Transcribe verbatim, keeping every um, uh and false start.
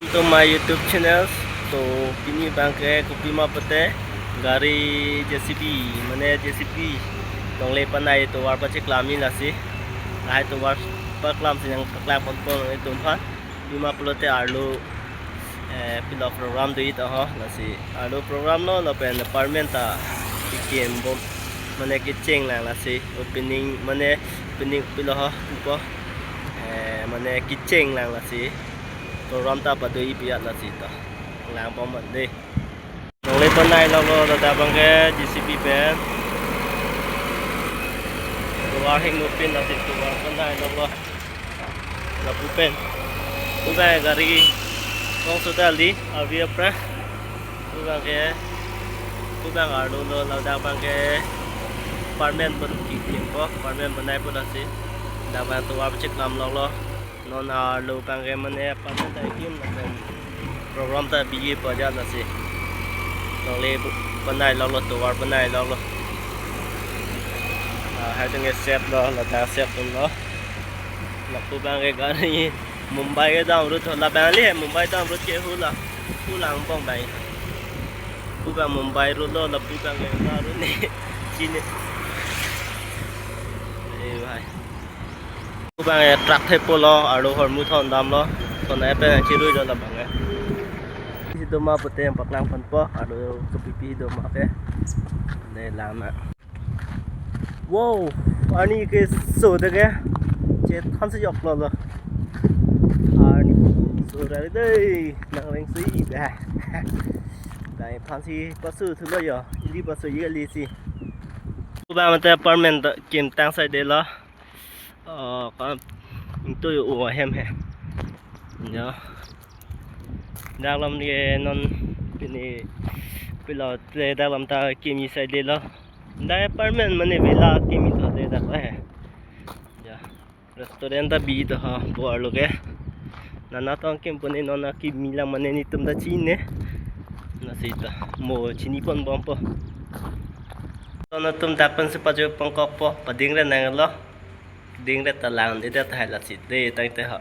To my YouTube channel. To pini abangke kopima pute gari J C B, mane J C B longle panai tovar pacheklam-i lasi. Lahai tovar paklam si nangpaklang ponpo nanglitum aphan. Pima pulote arlo, eh, pilo program do-i taho lasi. Arlo program lo, lapen apartment ta kekim bom, mane kecheng lang lasi. Opening, mane opening pilo ho, upo. Eh, mane kecheng lang lasi. Program ta pado-i pi-at lasi to. Lang bom man de. Longle panai longlo, ladak abangke J C B pen tovar hengnopin lasi tovar panai longlo. Lapu pen. Pu abang gari kong sota li, arvi apra. Pu abangke, pu abang arlo lo, ladak abangke apartment pon kekimpo, apartment panaipo lasi. Ladak abang tovar pacheklam longlo. Non arlo abangke mane apartment ta kekim lapen program ta bi-i pu ajat lasi. Longle panai longlo, tovar panai longlo. Ah, hai tengke set lo, ladak set lo. Lapu abangke gari Mumbai kedam road ho, labang le Mumbai dam road ke hula, hula angbong abang. Pu abang Mumbai road lo, lapu abangke road ne. Chini. Eh, bhai. Pu abangke truck thepo lo, arlo hormu thondamlo. Thon-et pen chirui lo labangke. Isi doma pute nangpaklang ponpo, arlo kopipi doma ke. Ne lang na. Wow, arni keso de ke. Chethan si joklo lo. Arni so ra dei, nangreng si ba. Dai phan si pasu thulo yo, ili pasu ye li si. Pu abang mate apartment ta kim tang sai de lo. Oh, ka to yo ahem he. Yo. Dak alam ke non pini pilo te dak alam ta kimi sai de lo. Dak apartment mane villa kimi to te dak he. Ya. Restaurant ta bi to ha, bo arlo ke. Nana tong kim puni non akimi lang mane netum ta chini. Lasi ta mo chini pon bompo. Nangtum dak pen si pajok pangkokpo, pading re nanglo. Ding re ta lang de ta hai lasi de tang te ha.